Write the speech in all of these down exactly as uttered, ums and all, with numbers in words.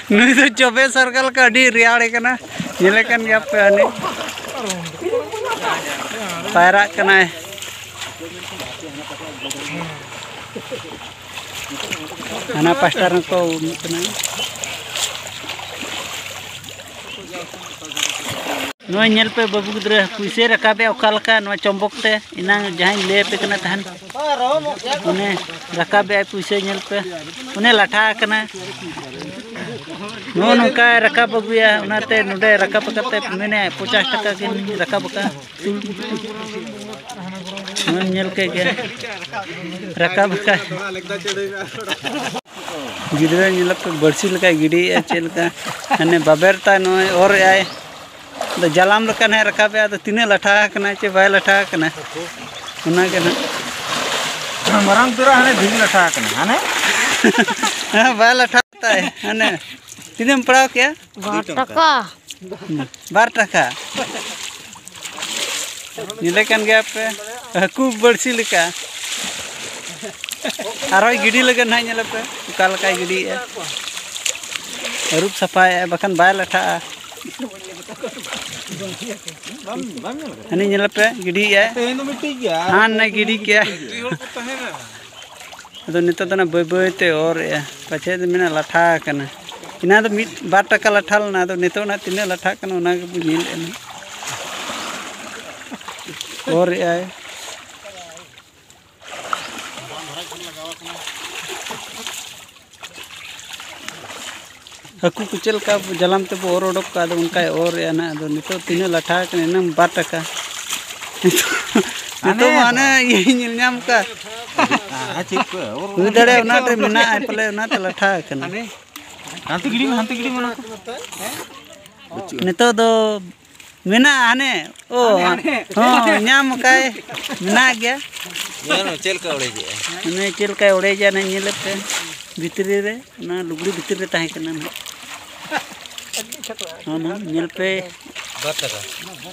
ᱱᱩᱭ ᱫᱚ ᱪᱚᱵᱮ ᱥᱚᱨᱠᱟᱨ ᱞᱮᱠᱟ ᱟᱹᱰᱤ ᱨᱮᱭᱟᱲ ᱠᱟᱱᱟ᱾ ᱧᱮᱞᱮ ᱠᱟᱱ ᱜᱮᱭᱟ ᱯᱮ, ᱦᱟᱹᱱᱤ ᱯᱟᱭᱨᱟᱜ ᱠᱟᱱᱟᱭ᱾ ᱦᱟᱱᱟ ᱯᱟᱥᱴᱟ ᱨᱮᱦᱚᱸ ᱠᱚ ᱩᱢᱩᱜ ᱠᱟᱱᱟ᱾ ᱱᱚᱜᱼᱚᱭ ᱧᱮᱞ ᱯᱮ ᱵᱟᱹᱵᱩ ᱜᱤᱫᱽᱨᱟᱹ, ᱯᱩᱭᱥᱟᱹᱭ ᱨᱟᱠᱟᱵᱮᱜᱼᱟ ᱚᱠᱟ ᱞᱮᱠᱟ ᱱᱚᱣᱟ ᱪᱚᱢᱵᱚᱠ ᱛᱮ, ᱮᱱᱟᱝ ᱡᱟᱦᱟᱸᱧ ᱞᱟᱹᱭ ᱟᱯᱮ ᱠᱟᱱᱟ ᱛᱟᱦᱮᱱ, ᱚᱱᱮ ᱨᱟᱠᱟᱵᱮᱜᱼᱟᱭ ᱯᱩᱭᱥᱟᱹ, ᱧᱮᱞ ᱯᱮ, ᱚᱱᱮ ᱞᱟᱴᱷᱟ ᱟᱠᱟᱱᱟ᱾ ᱱᱚᱜᱼᱚ ᱱᱚᱝᱠᱟᱭ ᱨᱟᱠᱟᱵ ᱟᱹᱜᱩᱭᱟ, ᱚᱱᱟᱛᱮ ᱱᱚᱰᱮ ᱨᱟᱠᱟᱵ ᱠᱟᱛᱮ ᱢᱮᱱᱮ ᱯᱚᱪᱟᱥ ᱴᱟᱠᱟ ᱠᱤᱱ ᱨᱟᱠᱟᱵ ᱟᱠᱟᱫᱼᱟ᱾ ᱱᱚᱣᱟᱢ ᱧᱮᱞ ᱠᱮᱫ ᱜᱮᱭᱟ, ᱨᱟᱠᱟᱵ ᱟᱠᱟᱫ ᱜᱤᱫᱽᱨᱟᱹ ᱧᱮᱞ ᱯᱮ, ᱵᱟᱹᱲᱥᱤ ᱞᱮᱠᱟᱭ ᱜᱤᱰᱤᱭᱮᱫᱼᱟ, ᱪᱮᱫ ᱞᱮᱠᱟ ᱦᱟᱱᱮ ᱵᱟᱵᱮᱨ ᱛᱟᱭ ᱱᱚᱜᱼᱚᱭ ᱚᱨ ᱮᱫᱼᱟᱭ᱾ ᱟᱫᱚ ᱡᱟᱞᱟᱢ ᱞᱮᱠᱟ ᱱᱟᱦᱟᱜ ᱨᱟᱠᱟᱵᱮᱜᱼᱟ, ᱟᱫᱚ ᱛᱤᱱᱟᱹᱜ ᱞᱟᱴᱷᱟ ᱟᱠᱟᱱᱟ ᱪᱮ ᱵᱟᱭ ᱞᱟᱴᱷᱟ ᱟᱠᱟᱱᱟ, ᱚᱱᱟᱜᱮ ᱱᱟᱦᱟᱜ᱾ ᱢᱟᱨᱟᱝ ᱩᱛᱟᱹᱨᱟᱜ ᱦᱟᱱᱮ ᱰᱷᱤᱞ ᱞᱟᱴᱷᱟ ᱟᱠᱟᱱᱟ, ᱦᱟᱱᱮ᱾ ᱦᱮᱸ, ᱵᱟᱭ ᱞᱟᱴᱷᱟ ᱛᱟᱭ, ᱦᱟᱱᱮ ᱛᱤᱱᱟᱹᱜ ᱮᱢ ᱯᱟᱲᱟᱣ ᱠᱮᱜᱼᱟ? ᱵᱟᱨ ᱴᱟᱠᱟ᱾ ᱵᱟᱨ ᱴᱟᱠᱟ᱾ ᱧᱮᱞᱮ ᱠᱟᱱ ᱜᱮᱭᱟ ᱯᱮ, ᱦᱟᱹᱠᱩ ᱵᱟᱹᱲᱥᱤ ᱞᱮᱠᱟ᱾ ᱟᱨᱦᱚᱸᱭ ᱜᱤᱰᱤ ᱞᱟᱹᱜᱤᱫ ᱱᱟᱦᱟᱜ, ᱧᱮᱞᱮ ᱯᱮ ᱚᱠᱟ ᱞᱮᱠᱟᱭ ᱜᱤᱰᱤᱭᱮᱜᱼᱟ᱾ ᱟᱹᱨᱩᱵ ᱥᱟᱯᱷᱟᱭᱮᱜᱼᱟ, ᱵᱟᱠᱷᱟᱱ ᱵᱟᱭ ᱞᱟᱴᱷᱟᱜᱼᱟ᱾ ᱵᱟᱢ ᱵᱟᱢ ᱧᱮᱞ ᱠᱟᱫᱟ? ᱦᱟᱹᱱᱤ ᱧᱮᱞ ᱯᱮ, ᱜᱤᱰᱤᱭᱮᱜᱼᱟᱭ᱾ ᱛᱮᱦᱮᱧ ᱫᱚ ᱢᱤᱫᱴᱤᱡ ᱜᱮᱭᱟ᱾ ᱦᱟᱱ ᱱᱮ ᱜᱤᱰᱤ ᱠᱮᱜᱼᱟ᱾ ᱟᱫᱚ ᱱᱤᱛᱚᱜ ᱫᱚ ᱱᱟ ᱵᱟᱹᱭ ᱵᱟᱹᱭ ᱛᱮ ᱚᱨᱮᱜᱼᱟ, ᱯᱟᱪᱷᱮ ᱫᱚ ᱢᱮᱱᱟ ᱞᱟᱴᱷᱟ ᱟᱠᱟᱱᱟ᱾ ᱮᱱᱟ ᱫᱚ ᱢᱤᱫ ᱵᱟᱨ ᱴᱟᱠᱟ ᱞᱟᱴᱷᱟ ᱞᱮᱱᱟ, ᱟᱫᱚ ᱱᱤᱛᱚᱜ ᱱᱟ ᱛᱤᱱᱟᱹᱜ ᱞᱟᱴᱷᱟᱜ ᱠᱟᱱᱟ ᱚᱱᱟ ᱜᱮᱵᱚᱱ ᱧᱮᱞᱮᱜᱼᱟ ᱱᱟ᱾ ᱚᱨᱮᱜᱼᱟᱭ᱾ ᱦᱟᱹᱠᱩ ᱠᱚ ᱪᱮᱫ ᱞᱮᱠᱟ ᱡᱟᱞᱟᱢ ᱛᱮᱵᱚ ᱚᱨ ᱚᱰᱚᱠ ᱠᱚᱣᱟ, ᱟᱫᱚ ᱚᱱᱠᱟᱭ ᱚᱨᱮᱜᱼᱟ ᱱᱟᱦᱟᱜ᱾ ᱟᱫᱚ ᱱᱤᱛᱚᱜ ᱛᱤᱱᱟᱹᱜ ᱞᱟᱴᱷᱟ ᱟᱠᱟᱱᱟ, ᱮᱱᱟᱝ ᱵᱟᱨ ᱴᱟᱠᱟ᱾ ᱱᱤᱛᱚᱜ, ᱱᱤᱛᱚᱜ ᱢᱟ ᱦᱟᱱᱮ ᱤᱭᱟᱹᱧ ᱧᱮᱞ ᱧᱟᱢ ᱠᱟᱜ᱾ ᱦᱮᱸ, ᱪᱮᱫ ᱠᱚ ᱚᱨ ᱦᱩᱭ ᱫᱟᱲᱮᱭᱟᱜᱼᱟ, ᱚᱱᱟᱛᱮ ᱢᱮᱱᱟᱜᱼᱟ ᱯᱟᱞᱮ, ᱚᱱᱟᱛᱮ ᱞᱟᱴᱷᱟ ᱟᱠᱟᱱᱟ᱾ ᱦᱟᱱᱛᱮ ᱜᱤᱰᱤ ᱢᱮ, ᱦᱟᱱᱛᱮ ᱜᱤᱰᱤ ᱢᱮ ᱚᱱᱟ ᱠᱚ᱾ ᱱᱤᱛᱚᱜ ᱫᱚ ᱢᱮᱱᱟᱜᱼᱟ ᱦᱟᱱᱮ᱾ ᱚ, ᱦᱟᱱᱮ, ᱦᱟᱱᱮ᱾ ᱦᱚᱸ, ᱧᱟᱢ ᱠᱟᱭ᱾ ᱢᱮᱱᱟᱜ ᱜᱮᱭᱟ᱾ ᱧᱮᱞ ᱢᱮ ᱪᱮᱫ ᱞᱮᱠᱟ ᱚᱲᱮᱡᱮᱜᱼᱟᱭ᱾ ᱦᱟᱱᱮ ᱪᱮᱫ ᱞᱮᱠᱟᱭ ᱚᱲᱮᱡᱟ, ᱦᱟᱱᱮ ᱧᱮᱞᱮᱫ ᱯᱮ᱾ ᱵᱷᱤᱛᱨᱤ ᱨᱮ, ᱚᱱᱟ ᱞᱩᱜᱽᱲᱤ ᱵᱷᱤᱛᱨᱤ ᱨᱮ ᱛᱟᱦᱮᱸ ᱠᱟᱱᱟ ᱱᱟᱦᱟᱜ᱾ ᱦᱚᱸ, ᱱᱟᱦᱟᱜ ᱧᱮᱞ ᱯᱮ᱾ ᱵᱟᱨ ᱴᱟᱠᱟ᱾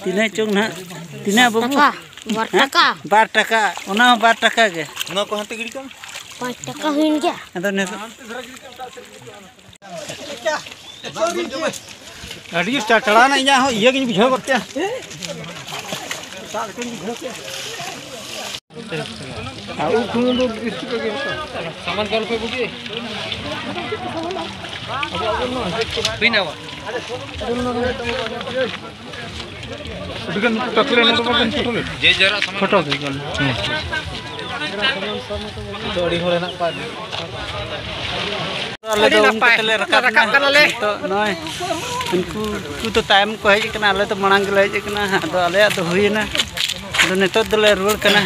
ᱛᱤᱱᱟᱹᱜ ᱪᱚᱝ ᱱᱟᱦᱟᱜ? ᱛᱤᱱᱟᱹᱜ ᱵᱟᱹᱵᱩ? ᱴᱟᱠᱟ, ᱵᱟᱨ ᱦᱮᱸ? ᱴᱟᱠᱟ᱾ ᱵᱟᱨ ᱴᱟᱠᱟ, ᱚᱱᱟ ᱦᱚᱸ ᱵᱟᱨ ᱴᱟᱠᱟ ᱜᱮ᱾ ᱚᱱᱟ ᱠᱚ ᱦᱟᱱᱛᱮ ᱜᱤᱰᱤ ᱠᱟᱜ ᱢᱮ᱾ ᱯᱟᱸᱪ ᱴᱟᱠᱟ ᱦᱩᱭᱮᱱ ᱜᱮᱭᱟ᱾ ᱟᱫᱚ ᱱᱤᱛᱚᱜ ᱟᱹᱰᱤ ᱡᱳᱨ ᱪᱟᱪᱲᱟᱣᱱᱟ, ᱤᱧᱟᱹᱜ ᱦᱚᱸ ᱤᱭᱟᱹ ᱜᱤᱧ ᱵᱩᱡᱷᱟᱹᱣ ᱜᱚᱫ ᱠᱮᱫᱼᱟ᱾ ᱟᱨ ᱩᱱ ᱥᱚᱢᱚᱭ ᱫᱚ ᱵᱮᱥ ᱴᱷᱤᱠ ᱜᱮ ᱦᱩᱭᱱᱟ᱾ ᱟᱹᱰᱤ ᱜᱟᱱ ᱠᱚ ᱠᱟᱛᱞᱮ ᱱᱚᱰᱮ ᱵᱟᱵᱚᱱ ᱯᱷᱳᱴᱳ ᱞᱮᱫ᱾ ᱯᱷᱳᱴᱳ ᱜᱮ ᱜᱟᱱᱚᱜᱼᱟ᱾ ᱦᱮᱸ᱾ ᱟᱹᱰᱤ ᱦᱚᱲ ᱦᱮᱱᱟᱜ ᱠᱚᱣᱟ᱾ ᱟᱞᱮ ᱫᱚ ᱩᱢ ᱠᱟᱛᱮ ᱞᱮ ᱨᱟᱠᱟᱵ ᱮᱱᱟ᱾ ᱱᱤᱛᱚᱜ ᱱᱚᱜᱼᱚᱭ ᱩᱱᱠᱩ, ᱩᱱᱠᱩ ᱫᱚ ᱛᱟᱭᱚᱢ ᱠᱚ ᱦᱮᱡ ᱟᱠᱟᱱᱟ, ᱟᱞᱮ ᱫᱚ ᱢᱟᱲᱟᱝ ᱜᱮᱞᱮ ᱦᱮᱡ ᱟᱠᱟᱱᱟ᱾ ᱟᱫᱚ ᱟᱞᱮᱭᱟᱜ ᱫᱚ ᱦᱩᱭᱮᱱᱟ, ᱟᱫᱚ ᱱᱤᱛᱚᱜ ᱫᱚᱞᱮ ᱨᱩᱣᱟᱹᱲ ᱠᱟᱱᱟ᱾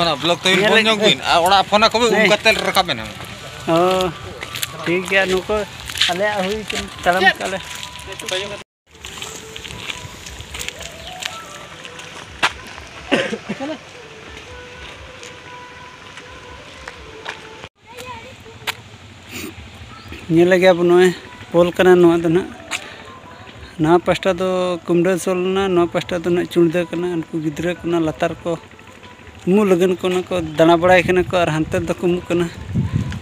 ᱚᱱᱟ ᱵᱞᱚᱠ ᱛᱮᱵᱤᱱ ᱧᱮᱞ ᱯᱷᱳᱱ ᱧᱚᱜ ᱵᱤᱱ, ᱟᱨ ᱚᱲᱟᱜ ᱯᱷᱳᱱ ᱟᱠᱚ ᱵᱤᱱ, ᱩᱢ ᱠᱟᱛᱮ ᱞᱮ ᱨᱟᱠᱟᱵ ᱮᱱᱟ᱾ ᱚ, ᱴᱷᱤᱠ ᱜᱮᱭᱟ, ᱱᱩᱠᱩ ᱟᱞᱮᱭᱟᱜ ᱦᱩᱭ ᱠᱟᱱᱟ, ᱛᱟᱲᱟᱢ ᱠᱟᱜᱼᱟ ᱞᱮ᱾ ᱧᱮᱞ ᱜᱮᱭᱟ ᱵᱚᱱ, ᱱᱚᱜᱼᱚᱭ ᱯᱳᱞ ᱠᱟᱱᱟ ᱱᱚᱣᱟ ᱫᱚ ᱱᱟᱦᱟᱜ᱾ ᱱᱚᱣᱟ ᱯᱟᱥᱴᱟ ᱫᱚ ᱠᱩᱢᱰᱟᱹ ᱥᱳᱞ ᱠᱟᱱᱟ, ᱱᱚᱣᱟ ᱯᱟᱥᱴᱟ ᱫᱚ ᱱᱟᱦᱟᱜ ᱪᱩᱲᱫᱟᱹ ᱠᱟᱱᱟ᱾ ᱩᱱᱠᱩ ᱜᱤᱫᱽᱨᱟᱹ ᱠᱚ ᱚᱱᱟ ᱞᱟᱛᱟᱨ ᱠᱚ ᱩᱢᱩᱜ ᱞᱟᱹᱜᱤᱫ ᱠᱚ ᱚᱱᱟ ᱠᱚ ᱫᱟᱬᱟ ᱵᱟᱲᱟᱭ ᱠᱟᱱᱟ ᱠᱚ ᱟᱨ ᱦᱟᱱᱛᱮ ᱫᱚᱠᱚ ᱩᱢᱩᱜ ᱠᱟᱱᱟ᱾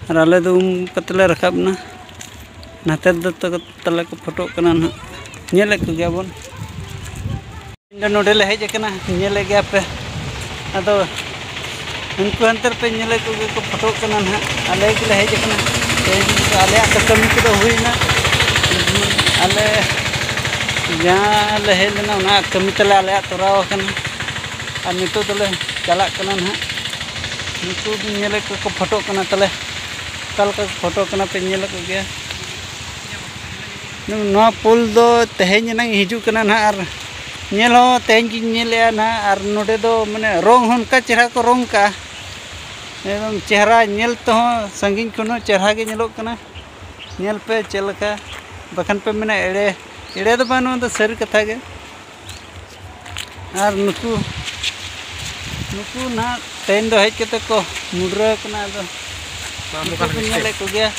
ᱟᱨ ᱟᱞᱮ ᱫᱚ ᱩᱢ ᱠᱟᱛᱮ ᱞᱮ ᱨᱟᱠᱟᱵ ᱮᱱᱟ᱾ ᱱᱟᱛᱮ ᱫᱚ ᱛᱟ-, ᱛᱟᱞᱮ ᱠᱚ ᱯᱷᱳᱴᱳᱜ ᱠᱟᱱᱟ ᱱᱟᱦᱟᱜ᱾ ᱧᱮᱞᱮᱫ ᱠᱚᱜᱮᱭᱟ ᱵᱚᱱ᱾ ᱤᱧ ᱫᱚ ᱱᱚᱰᱮ ᱞᱮ ᱦᱮᱡ ᱟᱠᱟᱱᱟ, ᱧᱮᱞᱮᱫ ᱜᱮᱭᱟ ᱯᱮ᱾ ᱟᱫᱚ ᱩᱱᱠᱩ ᱦᱟᱱᱛᱮ ᱨᱮᱯᱮ ᱧᱮᱞᱮᱫ ᱠᱚᱜᱮ ᱠᱚ ᱯᱷᱳᱴᱳᱜ ᱠᱟᱱᱟ ᱱᱟᱦᱟᱜ᱾ ᱟᱞᱮ ᱜᱮᱞᱮ ᱦᱮᱡ ᱟᱠᱟᱱᱟ᱾ ᱛᱮᱦᱮᱧ ᱫᱚ ᱟᱞᱮᱭᱟᱜ ᱫᱚ ᱠᱟᱹᱢᱤ ᱠᱚᱫᱚ ᱦᱩᱭᱱᱟ᱾ ᱟᱞᱮ ᱡᱟᱦᱟᱸ ᱞᱮ ᱦᱮᱡ ᱞᱮᱱᱟ, ᱚᱱᱟ ᱠᱟᱹᱢᱤ ᱛᱟᱞᱮ ᱟᱞᱮᱭᱟᱜ ᱛᱚᱨᱟᱣ ᱟᱠᱟᱱᱟ᱾ ᱟᱨ ᱱᱤᱛᱚᱜ ᱫᱚᱞᱮ ᱪᱟᱞᱟᱜ ᱠᱟᱱᱟ ᱱᱟᱦᱟᱜ᱾ ᱱᱩᱠᱩ ᱵᱤᱱ ᱧᱮᱞᱮᱫ ᱠᱚᱣᱟ ᱠᱚ ᱯᱷᱳᱴᱳᱜ ᱠᱟᱱᱟ ᱛᱟᱞᱮ᱾ ᱚᱠᱟ ᱞᱮᱠᱟ ᱠᱚ ᱯᱷᱳᱴᱳ ᱠᱟᱱᱟ ᱯᱮ ᱧᱮᱞᱮᱫ ᱠᱚᱜᱮᱭᱟ᱾ ᱱᱚᱣᱟ ᱯᱳᱞ ᱫᱚ ᱛᱮᱦᱮᱧ ᱮᱱᱟᱝ ᱦᱤᱡᱩᱜ ᱠᱟᱱᱟ ᱱᱟᱦᱟᱜ, ᱟᱨ ᱧᱮᱞ ᱦᱚᱸ ᱛᱮᱦᱮᱧ ᱜᱤᱧ ᱧᱮᱞᱮᱜᱼᱟ ᱱᱟᱦᱟᱜ᱾ ᱟᱨ ᱱᱚᱰᱮ ᱫᱚ ᱢᱟᱱᱮ ᱨᱚᱝ ᱦᱚᱸ ᱚᱱᱠᱟ ᱪᱮᱦᱨᱟ ᱠᱚ ᱨᱚᱝ ᱠᱟᱜᱼᱟ, ᱮᱠᱫᱚᱢ ᱪᱮᱦᱨᱟ, ᱧᱮᱞ ᱛᱮᱦᱚᱸ ᱥᱟᱺᱜᱤᱧ ᱠᱷᱚᱱ ᱦᱚᱸ ᱪᱮᱦᱨᱟ ᱜᱮ ᱧᱮᱞᱚᱜ ᱠᱟᱱᱟ᱾ ᱧᱮᱞ ᱯᱮ ᱪᱮᱫ ᱞᱮᱠᱟ, ᱵᱟᱠᱷᱟᱱ ᱯᱮ ᱢᱮᱱᱟ ᱮᱲᱮ᱾ ᱮᱲᱮ ᱫᱚ ᱵᱟᱝ, ᱱᱚᱣᱟ ᱫᱚ ᱥᱟᱹᱨᱤ ᱠᱟᱛᱷᱟ ᱜᱮ᱾ ᱟᱨ ᱱᱩᱠᱩ, ᱱᱩᱠᱩ ᱱᱟᱦᱟᱜ ᱛᱮᱦᱮᱧ ᱫᱚ ᱦᱮᱡ ᱠᱟᱛᱮ ᱠᱚ ᱢᱩᱰᱨᱟᱹ ᱠᱟᱱᱟ᱾ ᱟᱫᱚ ᱱᱩᱠᱩ ᱠᱚ ᱧᱮᱞᱮᱫ ᱠᱚᱜᱮᱭᱟ᱾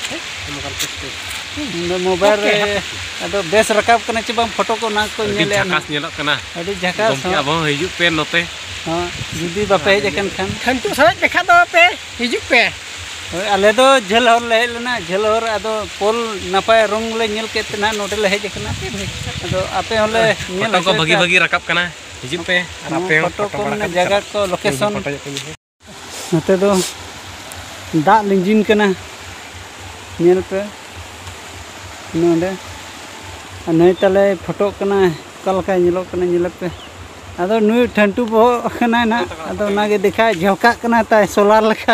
ᱱᱚᱰᱮ ᱢᱳᱵᱟᱭᱤᱞ ᱨᱮ ᱟᱫᱚ ᱵᱮᱥ ᱨᱟᱠᱟᱵ ᱠᱟᱱᱟ ᱪᱮ ᱵᱟᱝ ᱯᱷᱳᱴᱳ ᱠᱚ, ᱚᱱᱟ ᱠᱚ ᱟᱹᱰᱤ ᱧᱮᱞᱮᱫᱼᱟ ᱡᱷᱟᱠᱟᱥ ᱱᱟᱦᱟᱜ᱾ ᱧᱮᱞᱚᱜ ᱠᱟᱱᱟ᱾ ᱟᱹᱰᱤ ᱡᱷᱟᱠᱟᱥ ᱜᱚᱢᱠᱮ, ᱦᱚᱸ᱾ ᱟᱵᱚ ᱦᱚᱸ ᱦᱤᱡᱩᱜ ᱯᱮ ᱱᱚᱛᱮ᱾ ᱦᱚᱸ, ᱡᱩᱫᱤ ᱵᱟᱯᱮ ᱦᱮᱡ ᱟᱠᱟᱱ ᱠᱷᱟᱱ᱾ ᱠᱷᱟᱱᱴᱩ ᱥᱟᱨᱮᱡ ᱞᱮᱠᱷᱟᱱ ᱫᱚ ᱯᱮ ᱦᱤᱡᱩᱜ ᱯᱮ᱾ ᱦᱳᱭ, ᱟᱞᱮ ᱫᱚ ᱡᱷᱟᱹᱞ ᱦᱚᱨ ᱞᱮ ᱦᱮᱡ ᱞᱮᱱᱟ, ᱡᱷᱟᱹᱞ ᱦᱚᱨ, ᱟᱫᱚ ᱯᱳᱞ ᱱᱟᱯᱟᱭ ᱨᱚᱝ ᱞᱮ ᱧᱮᱞ ᱠᱮᱫ ᱛᱮ ᱱᱟᱦᱟᱜ ᱱᱚᱰᱮ ᱞᱮ ᱦᱮᱡ ᱟᱠᱟᱱᱟ᱾ ᱟᱫᱚ ᱟᱯᱮ ᱦᱚᱸᱞᱮ ᱧᱮᱞ ᱯᱷᱳᱴᱳ ᱠᱚ ᱦᱚᱪᱚᱭ ᱵᱷᱟᱹᱜᱤ ᱯᱮ᱾ ᱵᱷᱟᱹᱜᱤ ᱨᱟᱠᱟᱵ ᱠᱟᱱᱟ᱾ ᱦᱤᱡᱩᱜ ᱯᱮ, ᱟᱨ ᱟᱯᱮ ᱦᱚᱸ ᱯᱷᱳᱴᱳ ᱯᱷᱳᱴᱳ ᱠᱚ ᱵᱟᱲᱟ ᱢᱟᱱᱮ ᱠᱟᱛᱮ ᱡᱟᱭᱜᱟ ᱪᱟᱞᱟᱜ ᱠᱚ, ᱯᱮ᱾ ᱤᱧ ᱦᱚᱸ ᱞᱳᱠᱮᱥᱚᱱ᱾ ᱯᱷᱳᱴᱳ ᱧᱚᱜ ᱠᱚᱧ ᱤᱫᱤᱭᱟ᱾ ᱱᱚᱛᱮ ᱫᱚ ᱫᱟᱜ ᱞᱤᱸᱡᱤᱱ ᱠᱟᱱᱟ, ᱧᱮᱞ ᱯᱮ ᱱᱚᱰᱮ᱾ ᱟᱨ ᱱᱩᱭ ᱛᱟᱞᱮ ᱯᱷᱳᱴᱳᱜ ᱠᱟᱱᱟᱭ, ᱚᱠᱟ ᱞᱮᱠᱟᱭ ᱧᱮᱞᱚᱜ ᱠᱟᱱᱟ, ᱧᱮᱞ ᱯᱮ᱾ ᱟᱫᱚ ᱱᱩᱭ ᱴᱷᱟᱹᱱᱴᱩ ᱵᱚᱦᱚᱜ ᱠᱟᱱᱟᱭ ᱱᱟᱦᱟᱜ, ᱟᱫᱚ ᱚᱱᱟᱜᱮ ᱫᱮᱠᱷᱟᱣ ᱡᱷᱟᱞᱠᱟᱜ ᱠᱟᱱᱟ ᱛᱟᱭ ᱥᱳᱞᱟᱨ ᱞᱮᱠᱟ᱾